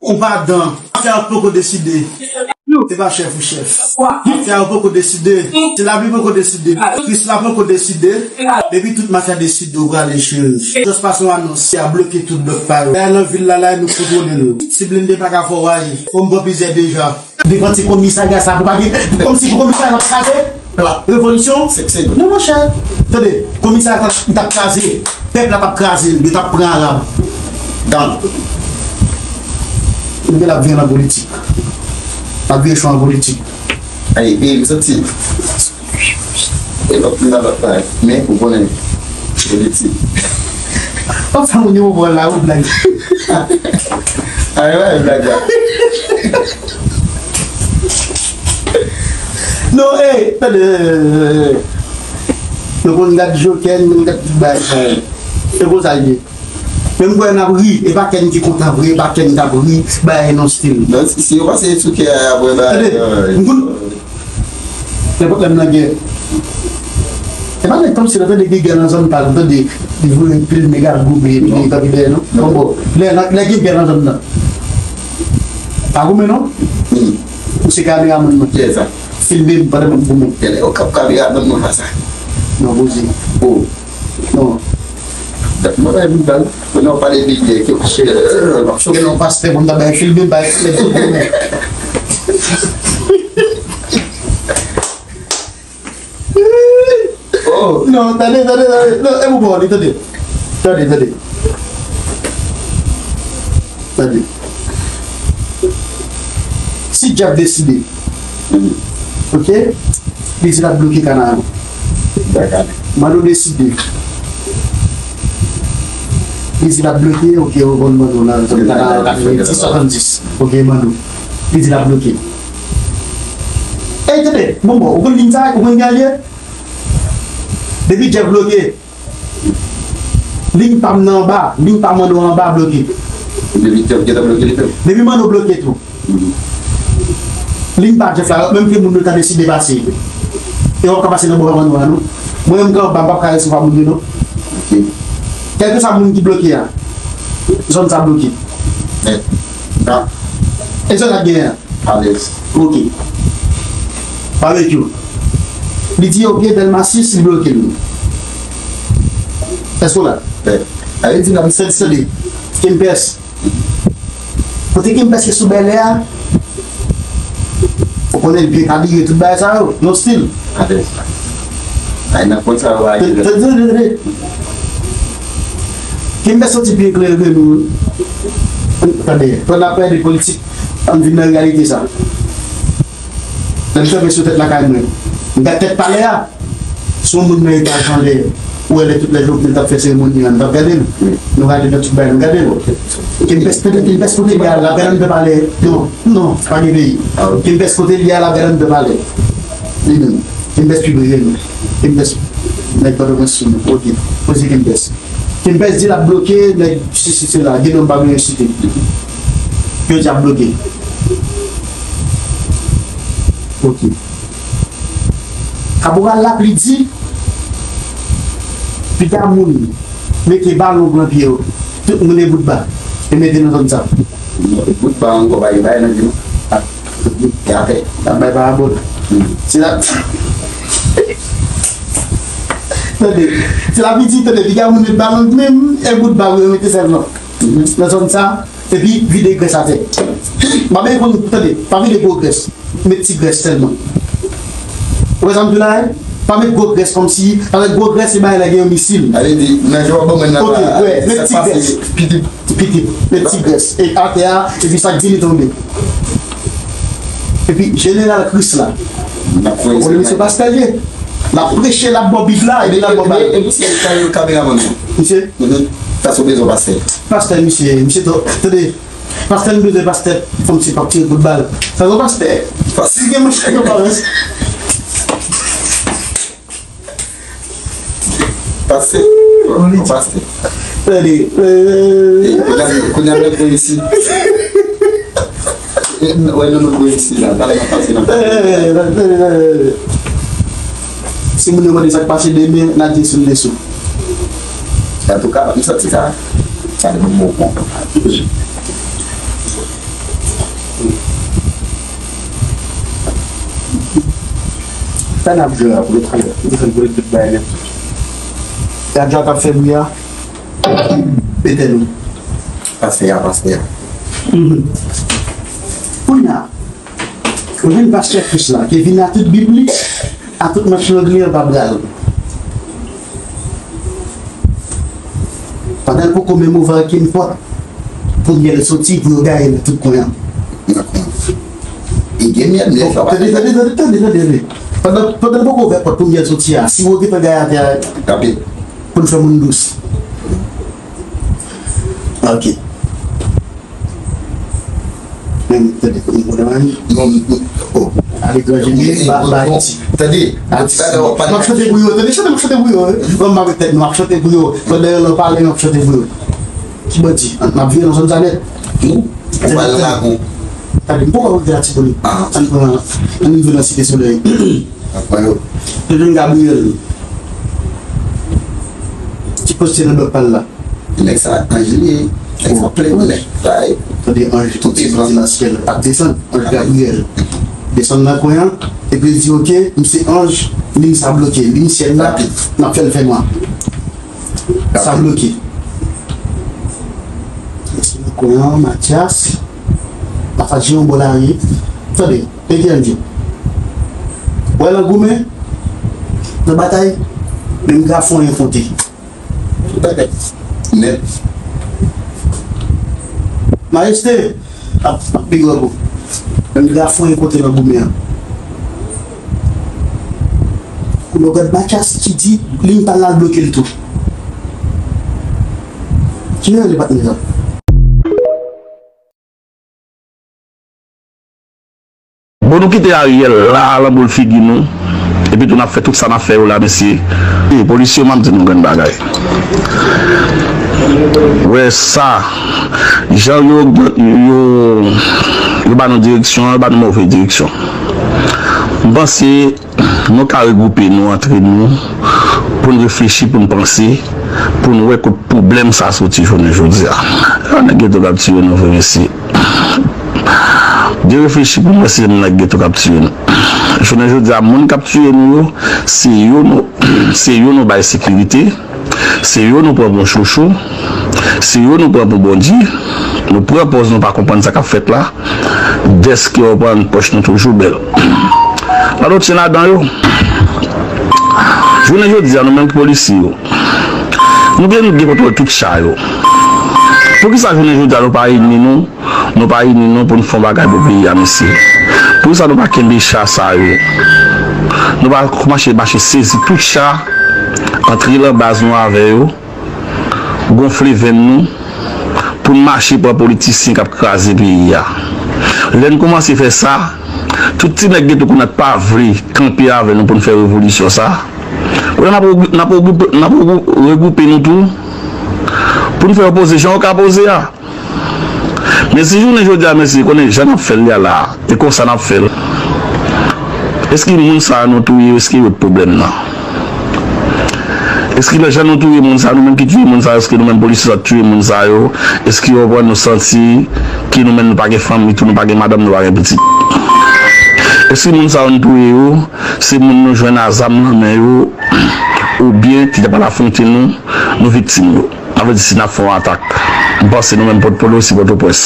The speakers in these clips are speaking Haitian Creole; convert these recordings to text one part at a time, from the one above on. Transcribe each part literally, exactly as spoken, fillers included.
Ou pa dan. Mafya yo poko deside. Se pa chèf ou chèf. Mafya yo poko deside. Se lapli poko deside. Krisla poko deside. Depi tout mafya deside, ou prale cheri. Just pase yon anons, y a bloke tout blòk pa yo. Dayè nan vil la, la, nou kontwole nou. Si blende pa ka fè w aji. Fò m pran plizyè deja. Devan ti komisarya sa, pou pa gen, pou kòmsi pou komisarya ap kraze. Revolisyon? Se, se, non, monchè. Tande, komisarya t ap, t ap kraze. Pèp la t ap kraze l, yo t ap pran Arab. Dan. Ou gen l ap vin nan politik. L ap vin chwa an politik. Ay, e, m santi. E lòt moun nan lòt la, men ou konnen, politik. Pafwa moun yo wè la, ou blag. Ay, wè, blag la. Non, e, tande, nou konn gad jokè, nou konn gad tout bagay sa yo. Se konsa l ye. Men m kwè n ap ri, e pa Ken ki kontan vre, e pa Ken k ap ri, bagay non still. Non, si, si yo pase sou kè a, apre bagay, tande, euh, m konn, nenpòt lè m nan gè. E pa nèg kòmsi nan tande gen gè nan zòn pa l, tande, li voye pil nèg al goube, epi li kanpe dèyè, non? Bon, bon, lè, lè gen gè nan zòn nan. Pa goumen, non? Hmm. Ou se kameramann mwen. Yes, sir. Filme m pandan m ap goumen. Gade, yo kap kameramann mwen pa sa. Non, poze. Oh. Non. Dat mwen bay moun bal. Kounye a w pale de byen ke w chè. W ap choke nan pastè pou m ta bay filme bay filme. Oh. Non, tande, tande, tande. Non, e pou bon, li tande. Tande, tande. Tande. Si dyab deside, ok? Li di l ap bloke kanal. Dakò. Manno deside. Li di l ap bloke, ok, ou konn Manno nan zòn kanal katrevenndis, swasanndis. Ok, Manno. Li di l ap bloke. Ey, tande, bon, bon, ou konn liy sa, ou konn kijan l ye? Depi dyab bloke, liy pa m nan anba, liy pa Manno anba bloke. Depi dyab gentan bloke li tou. Depi Manno bloke tou. Mhm. Liy pa Jeff la, menm ke moun yo ta deside pase. E w ap ka pase nan bò pa Manno a, non. Mwen menm k anba, m p ap ka resevwa moun yo, non. Ok. Kèlkeswa moun ki bloke a, zòn sa bloke. Nèt. Da. E zòn ap genyen an. Alèz. Ok. Babekyou. Li di, ok, Dèlma sis, li bloke l. Èske w la? Bèl. Alèz, di nan. Tande, tande. Kempès. Kote Kempès ki sou Bèlè a? Ou konnen l byen kabire tout bagay sa yo. Yon stil. Alèz. Ay, nan pwen sa yo, ay. Tande, tande, tande. Kempès soti pi eklere ke nou. Tande, pandan n ap pale de politik, ann vin nan reyalite sa. Lè m kanpe sou tèt lakay mwen, m gad tèt palè a. Si yon moun nan etaj anlè, ou wè lè tout lè Jovenel t ap fè seremoni an, nou t ap gade l. Nou rale nan tout bagay, nou gade l. Kempès, tande, Kempès kote li a la, gade anndan palè. Non, non, pa gen peyi. Kempès kote li a la, gade anndan palè. Li menm. Kempès pi brilyan. Kempès, nèg Pòtoprens sou nou. Ok. Poze Kempès. Kempès di l ap bloke nèg sesi sela, gen nonm pa bezwen site. Yo di ap bloke. Ok. Kaporal la pli di, piga moun mete balon pran pye yo. Tout moun e bout ba. E mete nan zòn sa. Bout ba ankò pa gen bagay nan di nou. Ap, e atè. Ap bay parabòl. Se la. Tande. Se la pi di, tande, piga moun met balon menm, e bout ba pou yo mete sèlman. Nan zòn sa, epi vide grès atè. Pa bezwen konn, tande, pa vide gwo grès. Met ti grès sèlman. Ou wè sa m di w la, en? Pa met gwo grès kòmsi, avèk gwo grès, se bagay la gen yon misil. Ale di, nan jan w ban mwen nan. Ok, wè, met ti grès. Piti. Piti. Met ti grès. E atè a, epi sa k di li tonbe. Epi, jeneral Kris la. Ou konnen misye pastè l ye. L ap preche, l ap ba w Bib la, epi l ap ba w bal. E misye, kameramann. Misye? Mhm. Sa se bezwen pastè. Pastè, misye, misye to, tande. Pastè, m bezwen pastè, fò m se p ap tire kout bal. Sa se pastè. Pastè gen manch ak yon parans. Pastè. Pastè. Tande, euh, kounye a, kounye a, nèg mwen isi. Wè, nou, nou, nou isi la. Talè m ap pase nan. Si moun yo mande sa k pase demen, n a di sou leso. Antouka, m santi sa. Sa de bon bon. Sa n ap jwe a, pou nou fè, pou nou fè tout bagay nèt. Radyo a k ap fè bri a, pete nou. Pase a, pase a. Mhm. Kounye a, ou jwenn pastè Kris la, ki vin a tout Bib li, a tout manch lang li anba bra l. Pandan l poko menm ouvè okenn pòt pou myèl soti, pou yo gaye nan tout kwen an. Nan kwen an. E gen myèl, myèl sa pa. Tande, tande, tande, tande, tande, tande. Pandan, pandan l poko ouvè pòt pou myèl soti a, siwo gentan gaye atè a. Pou l fè moun dous. Ok. Men, tande, pou nou konn anyen. Non, non, oh. Aletranje, li ba, ba Ayiti. Tande, m ap chante pou yo, tande, chante, m ap chante pou yo, wi. Ban m avèk tèt nou, m ap chante pou yo. Pandan yo nan palè, m ap chante pou yo. Ki bandi? M ap vire nan zòn sa nèt. Nou, ou pral nan lakou. Tande, m poko rive Latibonit. Ah. Ann pran, ann vin nan Site Solèy. Ap pran yo. Te jwenn Gabriel. Ki poste nan blòk pa l la. Nèg sa anj li ye. Nèg sa plen nèg sa ye. Tande anj, tout ti nan syèl ap desann. Anj Gabriel. Desann nan kwen an. Epi l di, "Ok, m se anj, liy sa bloke. Liy syèl la, n ap fè l fè nwa." Sa bloke. Desann nan kwen an, Matyas. Matyas, yon bò lari. Tande, tande anj yo. Wè nan goumen, nan batay, menm grafon yon konte. Tout bagay nèt. Majeste, ap, ap pi gran kou. Menm grafon yon kote nan goumen an. Kounye w gad Matyas ki di liy pa l la l bloke l tou. Ki rele patnè sa? Bon, nou kite Ariel la, lan boul figi nou. Epi tou n ap fè tout sa n ap fè yo la, mesye. E, polis yo, m ap di nou grenn bagay. Wè sa, jan yo, yo, yo ba nou direksyon, yo ba nou move direksyon. M panse nou ka regwoupe nou antre nou pou n reflechi, pou n panse, pou n wè kot pwoblèm sa soti jounen jodi a. Yon nèg geto k ap tiye nou vre, mesye. Byen reflechi pou n wè si se nèg geto k ap tiye nou. Jounen jodi a, moun k ap tiye nou yo, se yo nou, se yo nou bay sekirite, se yo nou pran pou chouchou, se yo nou pran pou Bondye, nou pran pòz nou pa konprann sa k ap fèt la, dèske yo pran pòch nou toujou bèl. Lòt chen ladan yo. Jounen jodi a, nou menm ki polisye yo, nou gen, nou gen kontwòl tout cha yo. Poukisa jounen jodi a nou pa ini nou, nou pa ini nou pou n fè yon bagay pou peyi a, mesye? Poukisa nou pa kenbe cha sa yo? Nou pa kòmanse mache sezi tout cha, antre lan baz nou avè yo, gonfle venn nou, pou n mache pran politisyen k ap kraze peyi a. Lè n kòmanse fè sa, tout ti nèg geto kounye a k pa vle kanpe avè nou pou n fè revolisyon sa, kounye a n ap regou-, n ap regoupe, n ap regou-, regwoupe nou tou pou n fè yo poze jan yo ka poze a. Men si jounen jodi a, mesye, konnen jan n ap fè l la, e konsa n ap fè l. Èske moun sa a nou touye yo, èske yo t pwoblèm nan? Èske nan jan nou touye moun sa a, nou menm ki touye moun sa a, èske nou menm polisye sa t touye moun sa yo? Èske yo pran nou santi ke nou menm nou pa gen fanmi tou, nou pa gen madanm, nou pa gen pitit? Èske moun sa yo nou touye yo, se moun nou jwenn a zam nan men yo, oubyen ki ta pral afwonte nou, nou viktim yo? Sa vle di si n ap fè yon atak, m panse nou menm Pòtpòdou osi Pòtoprens,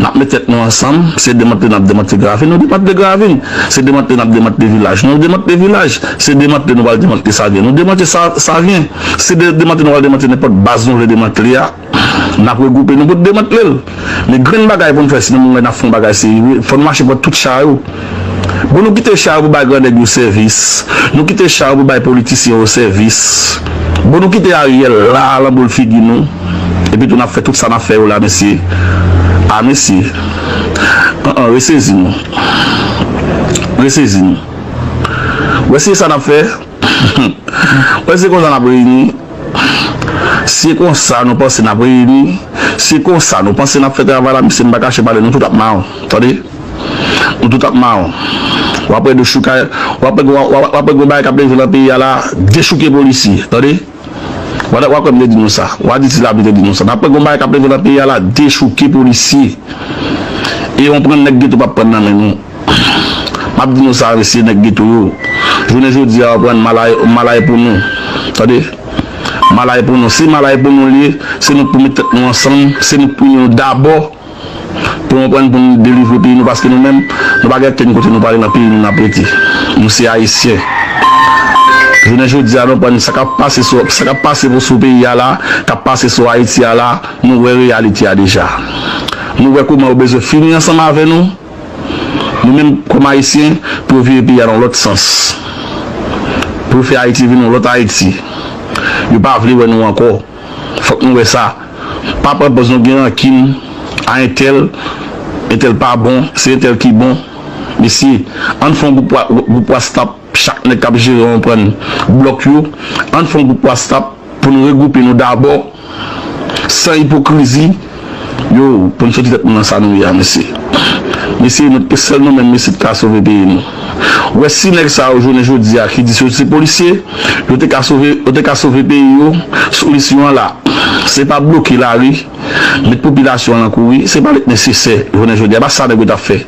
n ap met tèt nou ansanm, se demantle n ap demantle Gravin, nou demantle Gravin. Se demantle n ap demantle vilaj, nou demantle vilaj. Se demantle nou pral demantle Savyen, nou demantle Sa-, Savyen. Se de-, demantle nou pral demantle nenpòt baz nou vle demantle a, n ap regwoupe nou pou n demantle l. Men grenn bagay pou n fè, si nou menm wè n ap fè yon bagay serye, fò nou mache pran tout cha yo. Bon, nou kite cha yo pou bay grannèg yo sèvis. Nou kite cha yo pou bay politisyen yo sèvis. Bon, nou kite Ariel la, lan boul figi nou. Epi tou n ap fè tout sa n ap fè yo la, mesye. A, mesye. An, an, resezi nou. Resezi nou. Wè se sa n ap fè. Wè se konsa n ap reyini. Se konsa nou panse n ap reyini. Se konsa nou panse n ap fè travay la, mesye, m pa kache pale, nou tout ap mawon. Tande? Nou tout ap mawon. W ap wè dechoukay, w ap wè, w ap, w ap, w ap wè gon bagay k ap leve nan peyi a la, dechouke polisye, tande? W ap, w ap wè m te di nou sa. W a di ti la m te di nou sa. N ap wè gon bagay k ap leve nan peyi a la, dechouke polisye. E yon pran nèg geto p ap pran nan men nou. M ap di nou sa, mesye nèg geto yo. Jounen jodi a, w konprann, malay, malay pou nou. Tande? Malay pou nou. Si malay pou nou li ye, se nou k pou met tèt nou ansanm, se nou k pou nou dabò. Pou nou pran pou nou delivre peyi nou, paske nou menm, nou pa gen kenn kote nou prale nan peyi nou n ap rete. Nou se Ayisyen. Jounen jodi a, nou pran sa k ap pase sou, sa k ap pase pou sou peyi a la, k ap pase sou Ayiti a la, nou wè reyalite a deja. Nou wè kòman yo bezwen fini ansanm avè nou. Nou menm, kòm Ayisyen, pou yo vire peyi a nan lòt sans. Pou yo fè Ayiti vin yon lòt Ayiti. Yo pa vle wè nou ankò. Fòk nou wè sa. Pa pran pòz nou gen rankin a entèl, entèl pa bon, se entèl ki bon. Mesye, ann fè yon gwoup wa-, gwoup WhatsApp, chak nèg k ap jere yon pran blòk yo, ann fè yon gwoup WhatsApp pou nou regwoupe nou dabò, san ipokrizi, yo, pou n soti tèt nou nan sa nou ye a, mesye. Mesye, nou, sèl nou menm, mesye, ki ka sove peyi nou. Ou wè, si nèg sa yo jounen jodi a ki di yo se polisye, yo te ka sove, yo te ka sove peyi yo sou lis yo an la. Se pa bloke lari, met popilasyon an nan kouri, se pa ret nesesè jounen jodi a. Pa sa nèg yo t ap fè.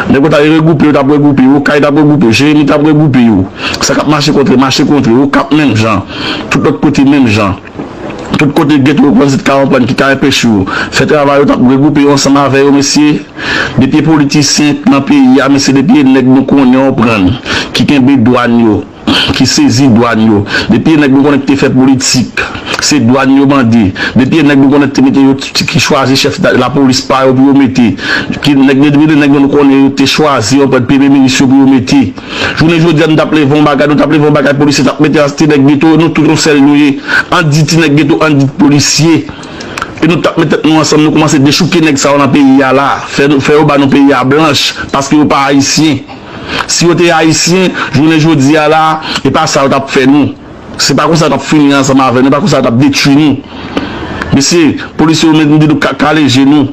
Nèg yo t ap regwoupe yo, t ap regwoupe yo, Kay t ap regwoupe yo, Jeremi t ap regwoupe yo. Sa k ap mache kontre, mache kontre, Okap menm jan, tout lòt kote menm jan. Tout kote geto yo konn se t ka konprann ki ka enpeche yo fè travay yo, t ap regwoupe yo ansanm avè yo, mesye. Depi politisyen nan peyi a, mesye, depi nèg nou konnen, konprann, ki kenbe dwàn yo, ki sezi dwàn yo, depi nèg nou konnen ki te fè politik, se dwàn yo mande, depi nèg nou konnen ki te mete yo, ki chwazi chèf lapolis pa yo pou yo mete, ki nèg, depi nèg nou konnen yo te chwazi, konprann, premye minis yo pou yo mete. Jounen jodi a, nou t ap leve yon bagay, nou t ap leve yon bagay, polisye t ap mete a ti nèg geto, nou tout yon sèl nou ye. Ann di ti nèg geto, ann di polisye. E nou t ap met tèt nou ansanm, nou kòmanse dechouke nèg sa yo nan peyi a la. Fè, fè yo ba nou peyi a blanch, paske yo pa ayisyen. Si yo te ayisyen, jounen jodi a la, e pa sa yo t ap fè nou. Se pa konsa yo t ap fini ansanm avè nou, e pa konsa yo t ap detwi nou. Mesye, polisye yo menm di nou ka-, kale je nou.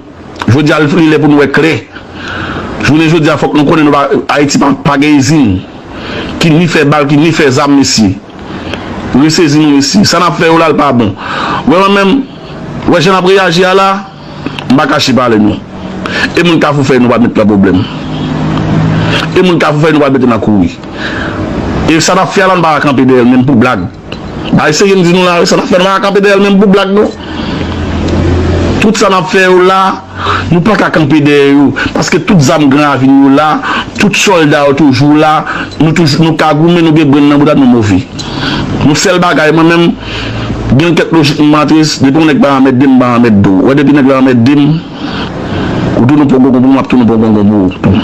Jodi a, li lè pou nou wè klè. Jounen jodi a, fòk nou konnen nou pa, Ayiti pa, pa gen izin ki ni fè bal, ki ni fè zam, mesye. Resezi nou, mesye. Sa n ap fè yo la, l pa bon. Wè mwen menm, wè jan n ap reyaji a la, m pa kache pale nou. E moun Kafou Fèy nou pa met nan pwoblèm. E moun Kafou Fèy nou pa mete nan kouri. E sa n ap fè a la, nou pa ka kanpe dèyè l menm pou blag. Bagay serye m di nou la, wi, sa n ap fè, nou pa ka kanpe dèyè l menm pou blag, non. Tout sa n ap fè yo la, nou pa ka kanpe dèyè yo. Paske tout zam Gran Ravin yo la, tout sòlda yo toujou la, nou toujou, nou ka goumen, nou gen grenn nan bouda, nou move. Nou sèl bagay, mwen menm, gen kèk lojik m antre, depi yon nèg pa anmède m, m pa anmède w. Wè, depi nèg la anmède m, ou tounen pran gongon pou mwen, m ap tounen pran gongon pou ou.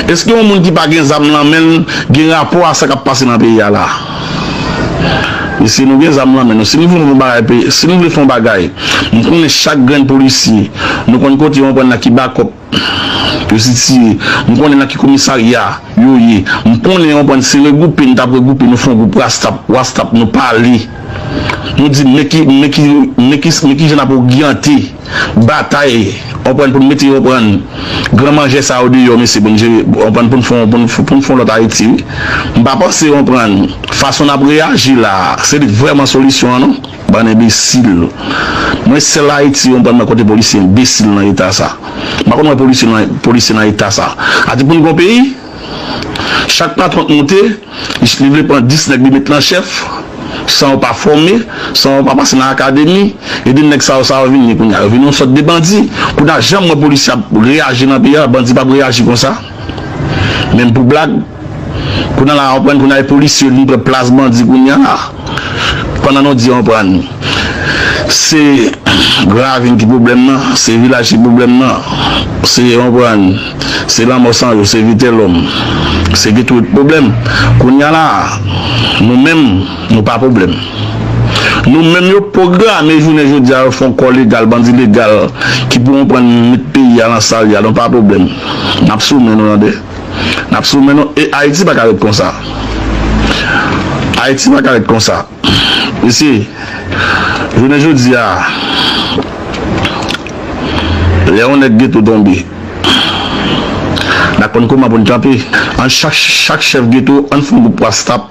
Èske yon moun ki pa gen zam nan men l gen rapò a sa k ap pase nan peyi a la? Mesye, nou gen zam nan men nou. Si nou vle fè yon bagay, pe-, si nou vle fè yon bagay, m konnen chak grenn polisye, nou konn kote yo pran nan ki bakòp yo sitiye, m konnen nan ki komisarya yo ye, m konnen yo pran se regwoupe, nou t ap regwoupe, nou fè yon gwoup WhatsApp, WhatsApp, nou pale. Nou di men ki, men ki, men ki, men ki jan n ap oryante batay, konprann, pou n mete, konprann, gran manjè sa yo deyò, mesye, pou n jere, konprann, pou n fè, pou n, pou n fè yon lòt Ayiti, wi. M pa panse, konprann, fason n ap reyaji la, se li k vrèman solisyon an, non. Bann enbesil. Mwen sèl Ayiti, konprann, mwen kote polisye enbesil nan eta sa. M pa konn wè polisye nan, polisye nan eta sa. A di pou n gon peyi, chak patwon k moute, li, li vle pran dis nèg li met nan chèf, san yo pa fòme, san yo pa pase nan akademi, e de nèg sa yo, sa yo vin ye kounye a. Yo vin yon sòt de bandi. Kounye a, jan m wè polisye ap reyaji nan peyi a, bandi p ap reyaji konsa. Menm pou blag, kounye a la, konprann, kounye a, e polisye yo vin pran plas bandi kounye a la. Pandan nou di, konprann, se Gran Ravin ki pwoblèm nan, se vilaj ki pwoblèm nan, se, konprann, se Lanmò San Jou, se Vitelòm, se Getwo ki pwoblèm. Kounye a la, nou menm, nou pa pwoblèm. Nou menm, yo pwograme jounen jodi a, yo fè yon kò legal, bandi legal, ki pou, konprann, met peyi a nan sa l ye a, nou pa pwoblèm. N ap sou men nou, tande. N ap sou men nou. E Ayiti pa ka ret konsa. Ayiti pa ka ret konsa. Mesye, jounen jodi a, lè yon nèg geto tonbe, n a konn kòman pou n kanpe. Ann chak, chak chèf geto, ann fè yon gwoup WhatsApp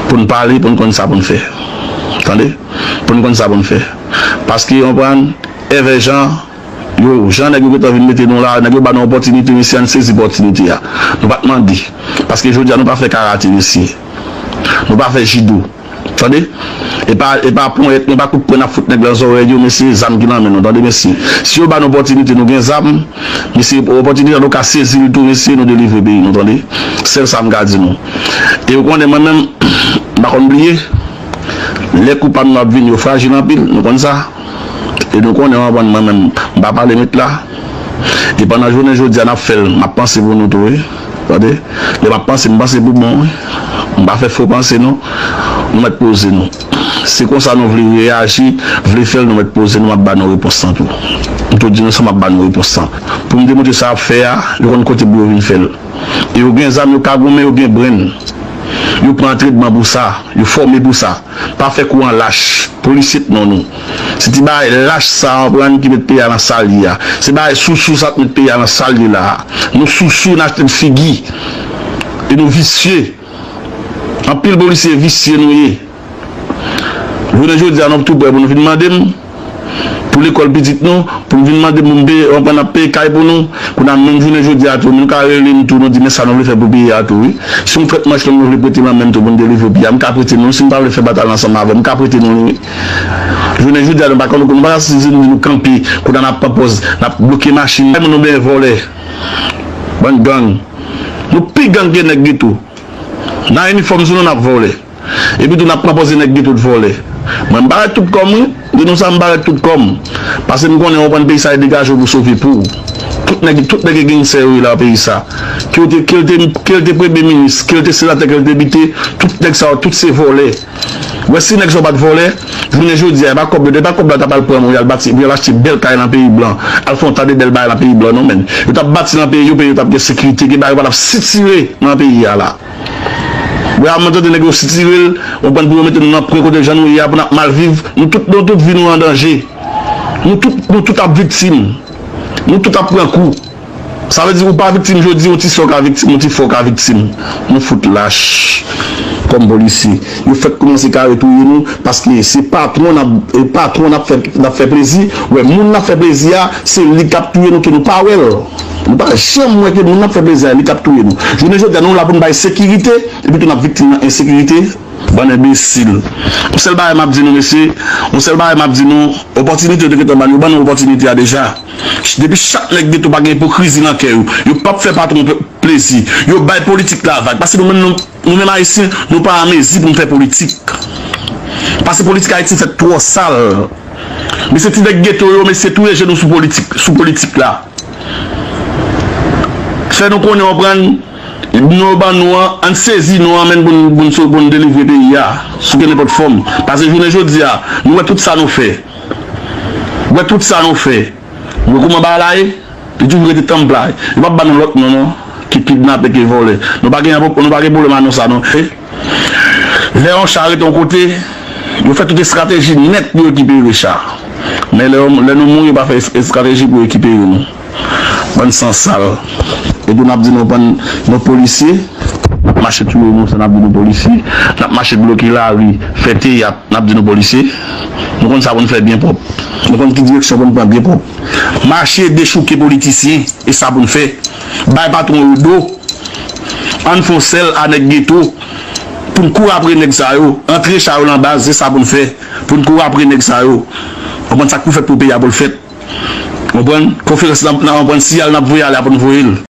pou n pale, pou n konn sa pou n fè. Tande? Pou n konn sa pou n fè. Paske, konprann, Èvè Jan, Yo, jan nèg yo gentan vin mete nou la, nèg yo ba nou opòtinite, mesye, ann sezi opòtinite a. Nou pa t mande. Paske jodi a, nou pa fè karate, mesye. Nou pa fè jido. Tande? E pa, e pa ponyèt, e pa kout pwen n ap fout nèg lan zòrèy yo, mesye, zam ki nan men nou, tande, mesye. Si yo ba nou opòtinite, nou gen zam, mesye, opòtinite an, nou ka sezi l tou, mesye, nou delivre peyi nou, tande? Sèl sa m ka di nou. E ou konnen, mwen menm, m pa konn bliye, lè kou pa m yo ap vini, yo frajil anpil, nou konn sa. E nou konnen, w konprann, mwen menm, m pa pale met la. E pandan jounen jodi a, n ap fè l, m ap panse pou nou tou, wi. Tande? Lè m ap panse, m panse pou bon, wi. M pa fè fo panse, non. Nou mèt poze nou. Se konsa nou vle reyaji, vle fè l, nou mèt poze nou, m ap ba nou repons lan tou. M tou di nou sa, m ap ba nou repons lan. Pou m demontre sa y ap fè a, yo konn kote pou yo vin fè l. E yo gen zam, yo ka goumen, yo gen brenn. Yo pran antrenman pou sa, yo fòme pou sa. Pa fè kou an lach. Polisye t non nou. Se ti bagay lach sa a, w konprann, ki met peyi a nan sa l ye a. Se bagay sousou sa k met peyi a nan sa l ye la a. Nou sousou, n achte n figi. E nou visye. Anpil polisye visye nou ye. Jounen jodi a, nou tou prè pou nou vin mande m pou lekòl pitit nou, pou nou vin mande m pou m peye, w konprann, n ap peye kay pou nou. Kounye a, menm jounen jodi a tou, nou ka rele m tou, nou di, men sa nou vle fè pou peyi a tou, wi. Si yon frèt manch lan nou vle prete nan men m tou pou n delivre peyi a, m ka prete nou. Si nou pa vle fè batay la ansanm avè m, m ka prete nou li, wi. Jounen jodi a, nou pa konn, nou pa ka sezi nou di nou kanpe, kounye a n ap pran pòz, n ap bloke machin. Moun nou byen vòlè. Bann gang. Nou pi gang ke nèg geto. Nan inifòm sou nou, n ap vòlè. Epi tou, n ap pran pòz nèg geto t vòlè. Mwen, m parèt tout kò m, wi. Di nou sa, m parèt tout kò m. Paske m konnen w pran peyi sa, e degaje w pou sove po w. Tout nèg, tout nèg e gengsè yo ye la peyi sa. Ke w te, ke l te, ke l te premye minis, ke l te senatè, ke l te depite, tout nèg sa yo, tout se vòlè. Wè, si nèg sa yo pa t vòlè, jounen jodi a, e pa kòb yo, e pa kòb la t ap al pran, pou y al bati, pou y al achte bèl kay nan peyi blan, al fè yon ta de bèl bagay nan peyi blan, non, men. Yo t ap bati nan peyi yo, peyi yo t ap gen sekirite, gen bagay yo pa t ap sitire nan peyi a la. Wè, a mwen tande nèg yo sitire l, w konprann, pou yo mete nou nan pwen kote jan nou ye a, pou n ap mal viv. Nou tout, nou tout vi nou an danje. Nou tout, nou tout ap viktim. Nou tout ap pran kou. Sa vle di ou pa viktim jodi, yon ti sè w ka viktim, yon ti frè w ka viktim. Nou fout lach kòm polisye. Yo fèk kòmanse kare touye nou, paske se patwon n ap, e patwon n ap fè, n ap fè plezi. Wè, moun n ap fè plezi a, se li k ap touye nou, ke nou pa wè l. Nou pa janm wè ke moun n ap fè plezi a, li k ap touye nou. Jounen jodi a, nou la pou n bay sekirite, epi tou n ap viktim nan ensekirite. Bann enbesil. Yon sèl bagay m ap di nou, mesye, yon sèl bagay m ap di nou, opòtinite yo te gentan ban nou, yo ban nou opòtinite a deja. Depi chak nèg geto pa gen ipokrizi nan kè yo, yo p ap fè patwon pe-, plezi, yo bay politik la vag. Paske nou menm, nou, nou menm Ayisyen, nou pa an mezi pou n fè politik. Paske politik Ayiti fèt twò sal. Mesye, ti nèg geto yo, mesye, touye je nou sou politik, sou politik la. Fè nou konnen, w konprann, nou ban nou an, ann sezi nou an, men pou n, pou n, pou n delivre peyi a, sou kenenpòt fòm. Paske jounen jodi a, nou wè tout sa nou fè. Wè tout sa nou fè. Wè kòman bagay la ye? Li toujou rete tanpla. Yo p ap ba nou lòt non, non. Ke kidnapè, ke vòlè. Nou pa gen, nou pa gen pwoblèm a non sa, non. Eh? Lè yon cha rete yon kote, yo fè tout estrateji nèt pou yo rekipere cha. Men lè, lè nou mouri, yo pa fè es-, estrateji pou rekipere nou. Bann san sal. E tou n ap di nou bann, nou polisye, n ap mache touye nou, sa n ap di nou polisye. N ap mache bloke lari, fè teyat, n ap di nou polisye. Nou konn sa pou n fè byen pwòp. Nou konn ki direksyon pou n pran byen pwòp. Mache dechouke politisyen, e sa pou n fè. Bay patwon yo do. Ann fè yon sèl a nèg geto pou n kouri apre nèg sa yo. Antre cha yo nan baz, se sa pou n fè. Pou n kouri apre nèg sa yo. Konprann sa k pou fèt pou peyi a pou l fèt. Konprann? Konferans n ap, n ap, konprann siyal n ap voye ale a pou n voye l.